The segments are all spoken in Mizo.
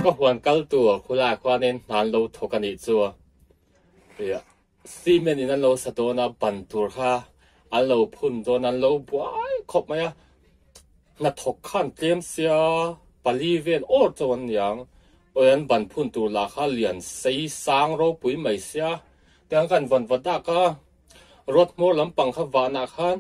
Ka huan kal tur khulaiah khuanin hna an lo thawk a nih chu. Cement in an lo sa dawn a, ban tur kha an lo phun dawn a, an lo buai khawp mai a. Hnathawk khan tlem sia pali vel awr chauh an niang. Awi an ban phun tur lah kha lian sei sang ropui mai sia. Tiang kan vawn vat dak a, road hmawr lampang kha vanah khan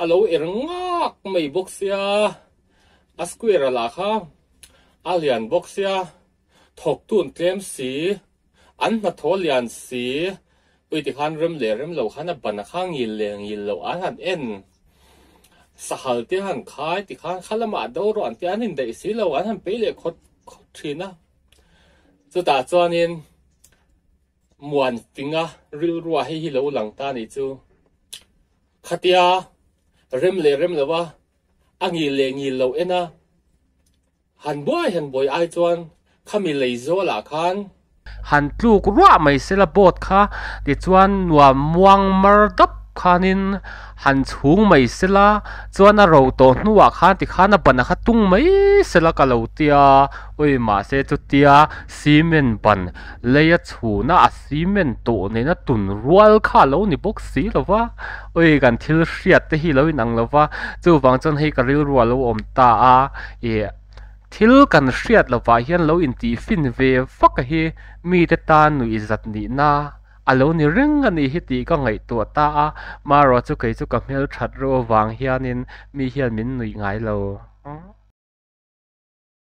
a lo er ngak mai bawk sia. A square a lah kha a lian bawk sia, thawk tun tlem si, an hnathawh lian si, ui ti khan rem leh rem lo khan a ban a kha ngil leh ngil loh an han en, sahal te han khai ti khan kha lamah do rawh an tia an indaih si lo an han pei leh khawt khawt thin a, chutah chuanin Muanfinga rilrua hei hi lo lang ta a nih chu, khatia rem leh rem lo a A ngil leh ngil lo en a, han buai han buai ai chuan khami lei zawlah khan. Han tluk ruah mai sela boat kha tichuan nuam muang mar dap khanin han chhung mai sela chuan a ro tawh hnuah khan tikhan a ban a kha tung mai sela ka lo tia, ui mahse chutia cement ban leia chhuna a Cement tawh nena tun rual kha a lo ni bawk si lo va, ui kan thil hriat te hi lo inang lo va, chuvang chuan hei ka rilru a lo awm ta a, ih thil kan hriat lovah hian lo intih fin ve vak a hi mite tan nuihzat nihna a lo ni reng a nih hi tih ka ngaihtuah ta a, marawh chu kei chu ka hmelthat reuh avang hianin mi hian min nuih ngai lo.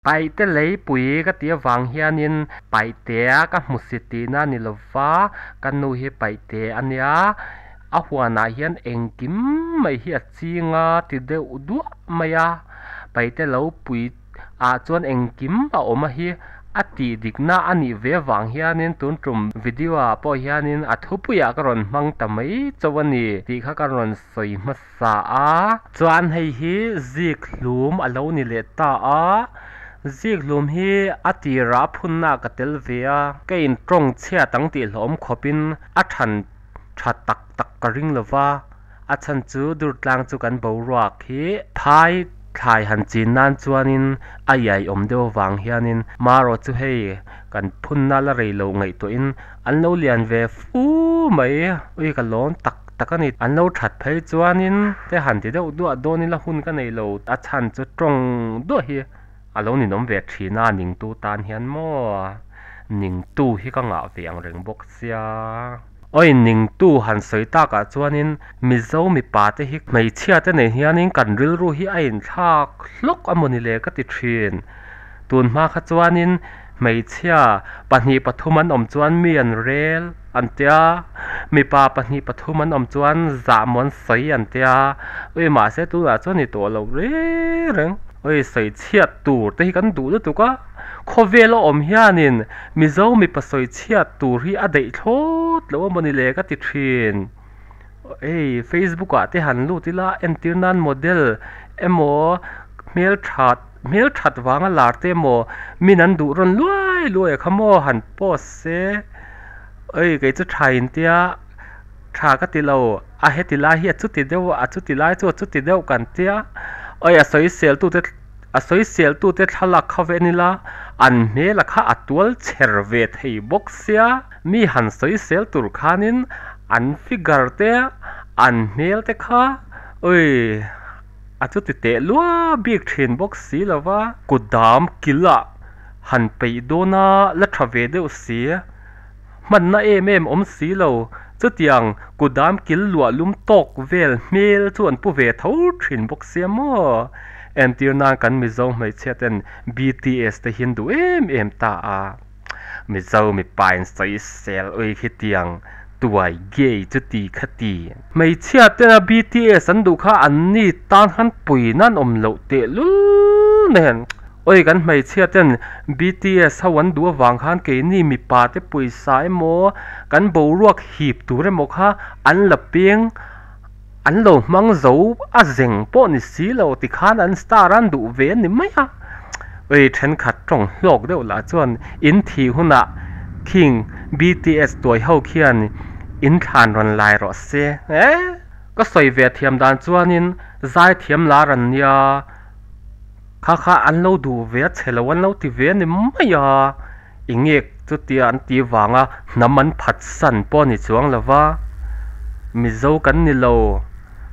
Paihte leipui ka tih avang hianin paihtea ka hmu si tihna a ni lo va, ka nu hi paihte a nia, a huanah hian engkim mai hi a ching a ti deuh duah mai a, paihte lo pui ah chuan engkim a awm a hi a tih dikna a nih ve avang hianin tun tum video ah pawh hianin a thupuiah ka rawn hmang ta mai chauh a ni tih kha ka rawn sawi hmasa. Sa a. Chuan hei hi zik hlum a lo ni leh ta a, zik hlum hi a tirah a phunna ka tel ve a, ka in tawng chhiat ang tih hlawm khawpin a than tha tak tak ka ring lo va, a chhan chu Durtlang chu kan boruak hi phai thlai han chin nan chuanin a iai awm deuh avang hianin marawh chu hei kan phunna la rei loh ngaihtuahin an lo lian ve fu mai, ui ka lawm tak. Tak a ni. An lo that phei chuanin te han ti deuh duah dawn ila hun ka nei lo a chhan chu tawng duah hi a lo ninawm ve thin a, ningtu tan hian maw ningtu hi ka ngah ve ang reng bawk sia. Awi ningtu han sawi takah chuanin Mizo mipa te hi hmeichhia te nei hianin kan rilru hi a inthlak hlawk a mawni le ka ti thin. Tun hma kha chuanin Hmeichhia pahnih pathum an awm chuan mi an rel an tia, mipa pahnih pathum an awm chuan zahmawn sawi an tia, ui mahse tunah chuan ni tawh lo reng reng, ui sawi chhiat tur te hi kan duh lutuk a, khawvel a awm hianin Mizo mipa sawi chhiat tur hi a daih thlawt lo a mawni le ka ti thin, hei Facebook ah te han lut ila entir nan model emaw hmelthat. Hmel that vanga lar te maw min an duh rawn luai luai a kha maw han post se oi kei chu tha in tia tha ka ti lo a heti lai hi a chuti deuh a chuti lai chu a chuti deuh kan tia oi a sawisel tute a sawisel tute thlalak kha ve nila an hmel a kha a tual chher ve thei bawk sia mi han sawisel tur khanin an figure te an hmel te kha oi. A chuti teh lua bik thin bawk si lo va. Kut dam kil ah han peih dawn a la tha ve deuh si. Hmanna em em awm si lo. Chutiang kut dam kil luah lum tawk vel hmel chu an pu ve tho thin bawk sia maw? Entir nan kan Mizo hmeichhia ten BTS te hian duh em em ta a. Mizo mipa in sawisel ui khitiang tuai gay chu ti kha ti. Hmeichhia tena BTS an duh kha an ni tan khan pui nan awm loh teh lul nen. Oi kan hmeichhia ten BTS ho an duh avang khan keini mipa te pawisa emaw kan boruak hip tur emaw kha an la peng an lo hmang zo a zeng pawh ni si lo tikhan an star an duh ve a ni mai a. Oi thenkhat tawng hlawk deuh lah chuan in thih hunah khing BTS tuai ho khian in thlan rawn lai rawh se e. Ka sawi ve thiam dan chuanin zai thiam lar an nia. Kha kha an lo duh ve a, chhe lo an lo ti ve a ni mai a, enge chutia an tih vanga hnam an phatsan pawh a ni chuang lo va, Mizo kan ni lo,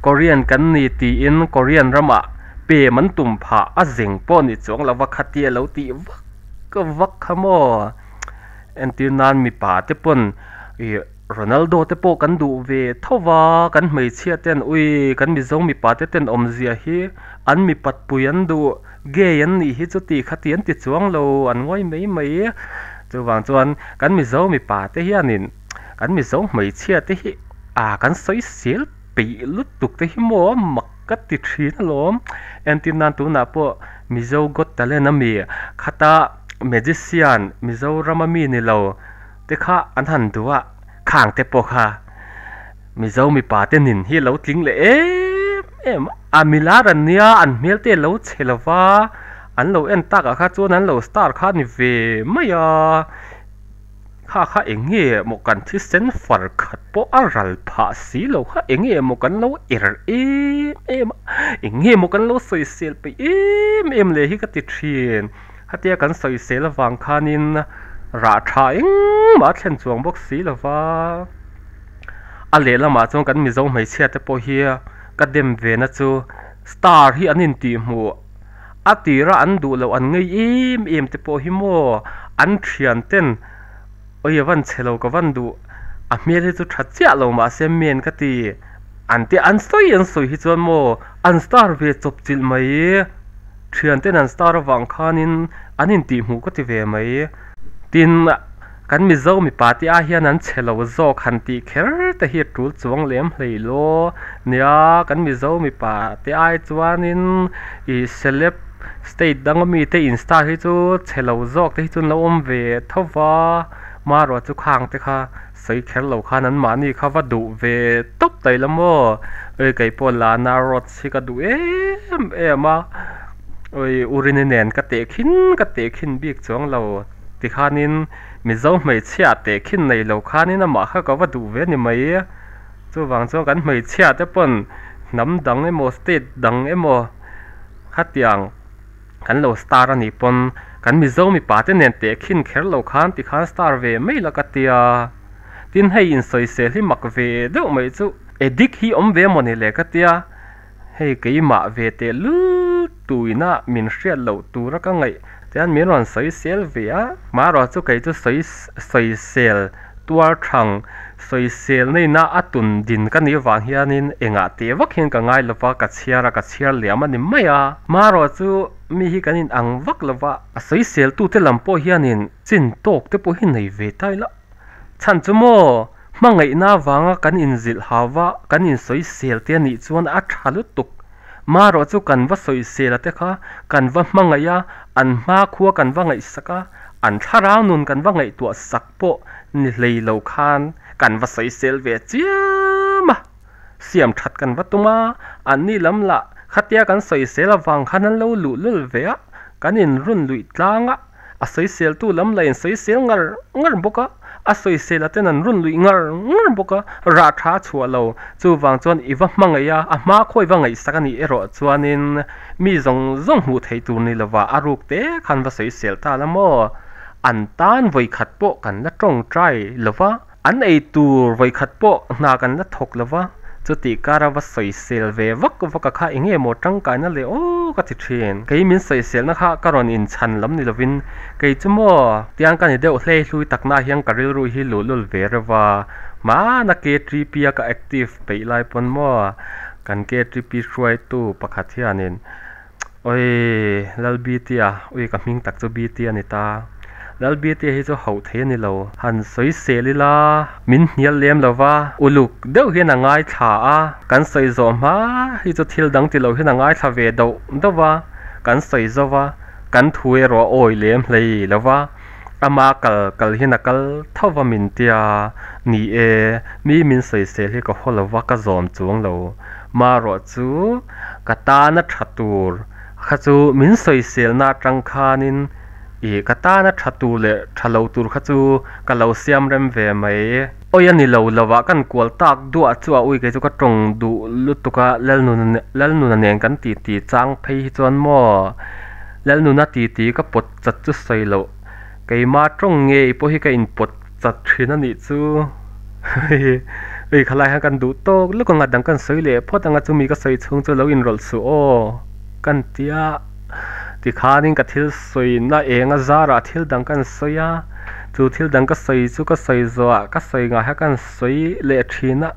Korean kan ni tiin Korean ramah pem an tum phah a zeng pawh a ni chuang lo va, khatia lo tih vak vak kha maw? Entir nan mipa te pawn ih Ronaldo te pawh kan duh ve tho va, kan hmeichhia ten ui kan Mizo mipa te ten awmzia hi an mipat pui an duh, gay an nih hi chuti khati an ti chuang lo, an ngawi mai mai. Chuvang chuan kan Mizo mipa te hianin kan Mizo hmeichhia te hi ah kan sawi sel peih lutuk te hi maw mak ka ti thin alawm. Entir nan tunah pawh Mizo Got Talent a mi khata magician Mizoram a mi ni lo, te kha an han duh a, khang te pawh kha Mizo mipa te nin hi lo tling leh em em a, a milar an nia an hmel te lo chhe lo va, an lo en tak ah kha chuan an lo star kha a ni ve mai a, kha kha eng nge maw kan thisen far khat pawh a ral phah si lo kha eng nge maw kan lo er em em a, eng nge maw kan lo sawisel peih em em leh hi ka ti thin. Khatia kan sawisel avang khanin rah tha engmah a thlen chuang bawk si lo va, a lehlamah chuan kan Mizo hmeichhia te pawh hi ka dem ve na chu star hi an intih hmuh a tira an duh loh an ngei em em te pawh hi maw an thian ten awi a van chhe lo ka van duh a hmel hi chu tha chiah lo mahse men ka ti an te an sawi an sawi hi chuan maw an star ve chawp chilh mai. Thianten an star avang khanin an intihhmuh ka ti ve mai. Tin, kan Mizo mipa te ah hian an chhe lo zawk han tih kher te hi a tul chuang lem hlei law. Nia, kan Mizo mipa te ai chuanin ih celeb state danga mite in star hi chu chhe lo zawk te hi chu an lo awm ve tho va, marawh chu khang te kha sawi kher lo khan an mahni kha va duh ve tawp ta ila maw. Oi keipawh Lana Rhodes. Hi ka duh em em a, ui Urini nen ka tehkhin ka tehkhin bik chuang lo tikhanin Mizo hmeichhia tehkhin nei lo khanin amah kha ka va duh ve ni mai. Chuvang chuan kan hmeichhia te pawn hnam dang emaw state dang emaw khatiang kan lo star a nih pawn kan Mizo mipa te nen tehkhin kher lo khan tikhan star ve mai la ka tia. Tin hei insawisel hi mak ve deuh mai chu. Addict hi awm ve mawni le ka tia, hei keimah ve teh lut tuina min hriat loh tura ka ngaih tian min rawn sawisel ve a. Marawh chu kei chu sawi sawisel tuar thang sawisel neina a tun din ka nih vang hianin engah teh vak hian ka ngai lova ka chhiar a ka chhiar liam a ni mai a. Marawh chu mi hi kan in ang vak lova a sawisel tute lam pawh hianin chin tawk te pawh hi nei ve ta ila chhan chu maw Hmangaihna avanga kan inzilh hauva kan insawisel te anih chuan a tha lutuk. Marawh chu kan va sawisel a te kha kan va hmangaih a, an hmakhua kan va ngaihsak a, an thlarau nun kan va ngaihtuah sak pawh ni hlei lo khan kan va sawisel ve chiam a. Siam that kan va tum a, anni lam lah khatia kan sawisel avang khan an lo luh lul ve a, kan inrun luih tlang a. A sawiseltu lam la in sawisel ngar ngar bawk a, a sawisel a ten an run luih ngar ngar bawk a, rah tha a chhuah lo. Chuvang chuan i va hmangaih a, a hma khawi va ngaihsak a nih erawh chuanin mi zawng zawng hmuh theih tur ni lova a ruk te khan va sawisel ta la maw? An tan vawikhat pawh kan la tawngtai lova. An ei tur vawikhat pawh hna kan la thawk lo va, chutih kara va sawisel ve vak vak a kha eng nge maw tangkaina leh aw ka ti thin. Kei min sawiselna kha ka rawn inchhan lam ni lovin kei chu maw tiang ka ni deuh hlei hlui takna hian ka rilru hi luhlul ve reuh va, hmana KTP a ka active peih lai pawn maw kan KTP hruaitu pakhat hianin Oi, Lalbitia, ui ka hming tak chu Bitia a ni ta. Lalbitia hi chu hauh thei a ni lo. Han sawi sel ila, min hnial lem lo va, uluk deuh hian a ngaithla a, kan sawi zawh hma hi chu thil dang ti lo hian a ngaithla ve doh doh va, kan sawi zo va, kan thu erawh a awi lem hlei lo va, ama kal kal hian a kal tho va min tia, ni e, mi min sawi sel hi ka haw lo va, ka zawm chuang lo. Marawh chu ka tana tha tur kha chu min sawiselna atang khanin ih ka tana tha tur leh tha lo tur kha chu ka lo siam rem ve mai. Awi a ni lo lo ah kan kual tak duah chu a ui kei chu ka tawng duh lutuk a Lalnuna Lalnuna nen kan titi chang phei hi chuan maw. Lalnuna titi ka pawt chat chu sawi loh, keimah tawng ngei pawh hi ka inpawt chat thin a nih chu. Hei khalai hian kan duh tawk luk anga dang kan sawi leh phawt anga chumi ka sawi chhung chu lo inrawlh suh aw kan tia tikhanin ka thil sawina eng a zarah thil dang kan sawi a, chu thil dang ka sawi chu ka sawi zawhah ka sawi ngah hian kan sawi leh thin a.